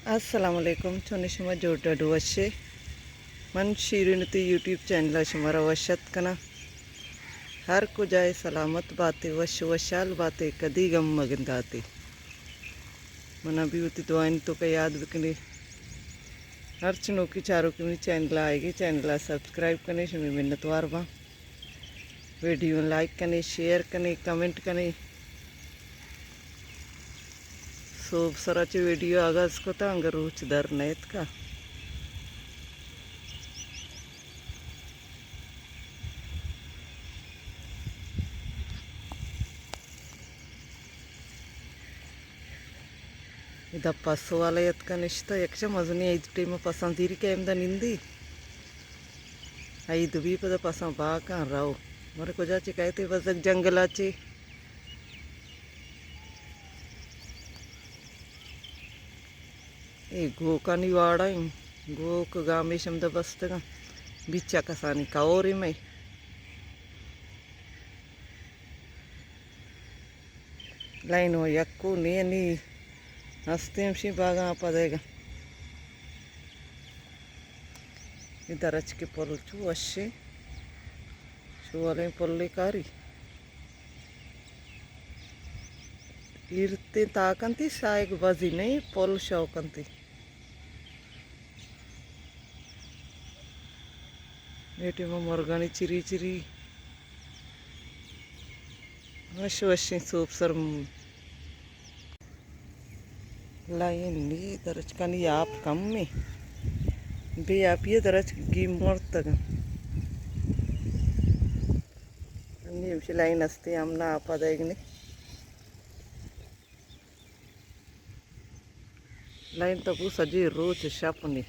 السلام علیکم، چون شما؟ جوڑ ڈڈ وشے؟ من شیرین تی یوٹیوب چینل ءَ شما را وش ات کناں۔ ہر کجائے سلامت باتے، وش وشال باتے، کدی غم مگنداتے۔ منا بھی وتی دعائیں توکا یاد بکنے۔ ہرچ نوکی چاروکی منی چینل ءَ آئیگے، چینل ءَ سبسکرائب کنے، شمی منتوار باں۔ ویڈیو لائک کنے، شیئر کنے، کمنٹ کنے۔ سوب سرا چہ ویڈیو آغاز کتا، انگا روچ در نیتکا۔ ادا پس والا اتکا نشتا، یکشا مزنی عید ٹیم پساں زیری کہ امدا نندی۔ عید بی پدا پساں باکاں رو۔ مر کجا چے کئیتے بزگ جنگلا چے۔ اے گوکانی واڑا ایں۔ گوک گامیش ہمدا بستگاں۔ بیچا کسانی کورے مئے۔ لائن و یکو نی نی ہستیں ہمشی باگاں پدیگا۔ اے درچکے پل چو وشیں۔ شوالیں پلے کاری۔ ایرتیں تاکنتی سائگ بازی نہیں، پل شوکنتی۔ اے ٹیما مرگانی چری چری۔ وش وشیں سوب سر۔ لائن نی درچکانی آپ کم ایں۔ بے آپی ءَ درچک گیم مرتگ۔ نی ہمشی لائن ہستی ہم نہ آپ ءَ دئیگ نی۔ لائن تبو سجی روچ شپ نی۔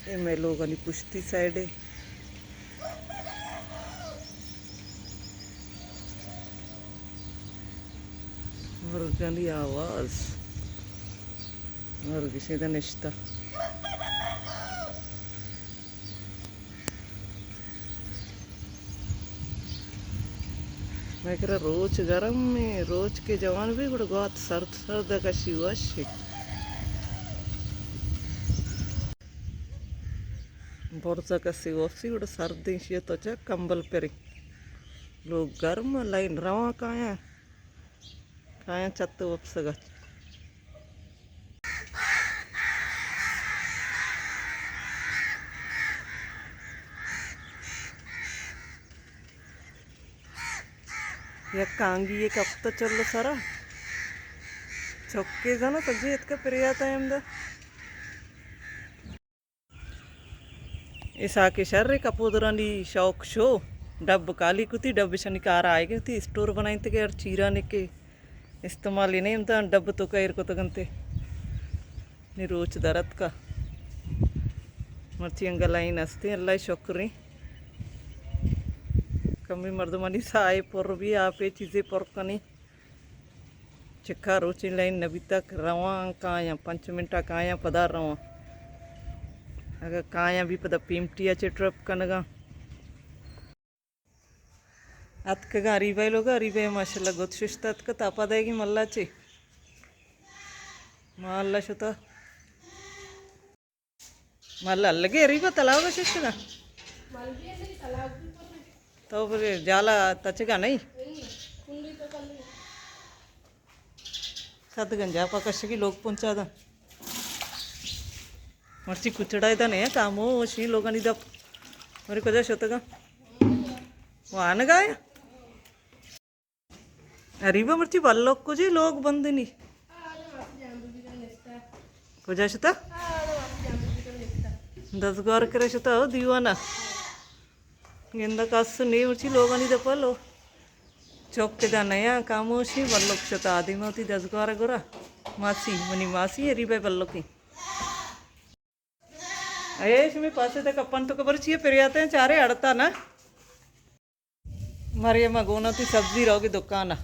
اے مئے لوگانی پشتی سائیڈ ءَ۔ مرگانی آواز۔ مرگ شیدا نشتہ۔ مئے کرا روچ گرم ایں، روچ کہ جوان بی گڑا گوات سرد سرد ءَ کشی وش ایں۔ برزا کسی وپسی گڑا سردیں شی تو چا کمبل پریں۔ لوگ گرم، لائن رواں کایاں، کایاں چت وپسگا۔ یک کانگی یے کپتہ چل سرا۔ چکے زنا سجے اتکا پریاتا ہمدا۔ اسحاق شر کپودرانی شوق شو۔ ڈب کالی کتی، ڈب شنی کار آئے گی تی، اسٹور بنائیں تے کہ ہر چیرانی کے استعمال ہی نہیں ہمدا، ڈب تو کا ایر کتگنتے۔ نی روچ درت کا۔ مرچی انگلائیں ہستے، اللہ شکریں۔ کمی مردمانی سائے پر بی، آپے چیزے پر کنی۔ چکا روچیں لائن نبی تک رواں کایاں، پنچ منٹا کایاں پدا رواں۔ اگہ کایاں بی پدا پیمٹی ءَ چہ ٹرپ کنگاں۔ اتکگاں اریبہ لوگا، اریبہ ماشاءاللہ گد ششت اتکت، آپا دئیگی ملا چے۔ ما اللہ شتا۔ مال الگے اریبا تلاوگا ششتگا۔ تو برے جالا تچگا نہیں۔ سد گنجا پا کشگی لوگ پونچا دا۔ مرچی کچڑا دا نہیں کامو شی لوگانی دپ۔ مرے کجا شتگا؟ وانگا یا؟ اریبا مرچی بلوک کجے لوگ بندنی۔ کجا شتا؟ دزگوار کرا شتا ہو دیوانا۔ گندا کس نی مرچی لوگانی دپا لو۔ چوک دا نیا کاموشی بلوک شتا آدی موتی دزگوار گورا۔ ماسی، منی ماسی اریبا بلوکی۔ اے شمی پاسے تک اپن تو کبر چیے پریاتے ہیں چارے اڑتا نا۔ مریم ءَ گون ءَ تی سبزی روگی دکان ءَ۔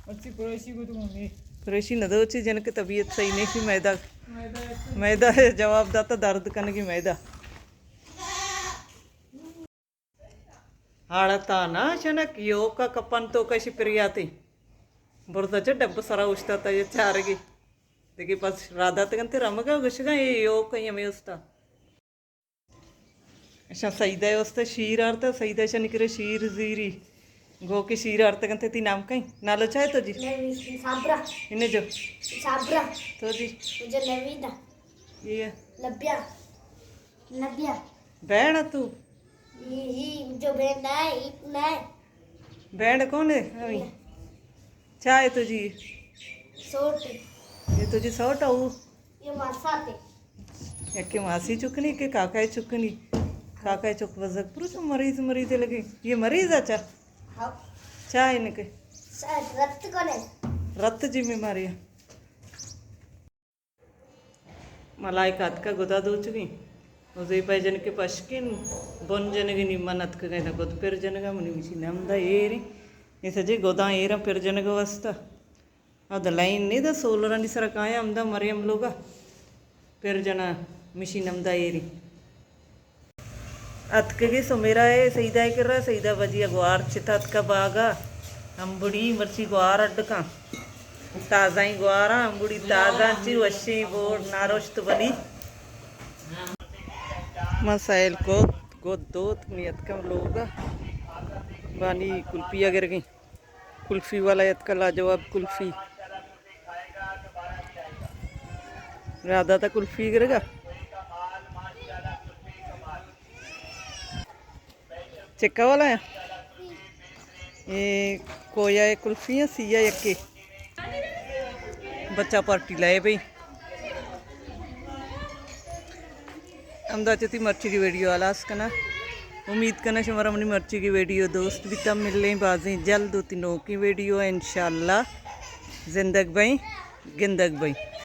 مرچی قریشی کو تو ممی۔ قریشی نہ دو چی جنک طبیعت صحیح نہیں سی میدا۔ میدا ہے۔ میدا ہے جواب داتا درد کنگی میدا۔ ہاڑا تا نا شنک یو کا کپن تو کشی پریاتی۔ برزا چہ ڈب سرا اوشتاتا یہ چارگی۔ دگہ پس را داتگ انت رمگ ءَ، گوشگ ءَ اے یوک ءَ ہمے استا۔ اشاں سیدہ ءِ استا شیر آرتا، سیدہ اشانی کرا شیر زیری۔ گوکے شیر آرتگ انت، تئی نام کئیں؟ نالو چائے تو جی؟ نوید صابرا۔ انہیں جو؟ صابرا۔ تو جی؟ مجھے نویدا۔ یہ؟ لبیا۔ لبیا۔ بہن تو؟ یہ، یہ جو بہن ہے، یہ نہ ہے۔ بہن کون ہے؟ ہمیں۔ یہ۔ چائے تو جی؟ سوٹ۔ یہ تو جی سوٹ ہے وہ؟ یہ ماساتے۔ یکے ماسی چکنی کہ کاکائے چکنی؟ کاکائے چک بزگ پروش مریض، مریض لگے۔ یہ مریض اچھا؟ ہاں۔ چائے نکے؟ رت کنے؟ رت جی میں ماریا۔ ملائکہ اتکا گدا دوچگیں۔ و زیبا جنکے پشکن بن جنگے نی من اتکگیں دا گد پر جنگا منی مشین ہمدا ایریں۔ یہ سجے گداں ایراں پر جنگا واسطہ۔ او دا لائن نے دا سولرانی سرا کایاں ہمدا مریم لوگا پر جنا مشین ہمدا ایریں۔ اتکگی سمیرا ءِ سیدہ ءِ کرا، سیدہ بجی ءَ گوار چتا اتکا باگا، امبڑی مرچی گوار اڈ کن۔ تازہ ای گوارا، امبڑی تازہ چی وشیں بور ناروشت بلی۔ ما سیل کو گد دوت می اتکم لوگا۔ بانی کلپی ءَ گرگیں۔ کلفی والا اتکا لاجواب کلفی۔ را داتا کلفی گرگا۔ چکا والا ہے؟ یہ کویا ہے کلفی ہے، سیا یکی۔ بچہ پارٹی لائے بھئی۔ ہمدا چہ تئی مرچیگی ویڈیو ہلاس کناں۔ امید کناں شمارا منی مرچیگی ویڈیو دوست بیتاں۔ ملیں بازیں جلد وتی نوکیں ویڈیو ءَ انشاءاللہ۔ زندگ بئیں، گندگ بئیں۔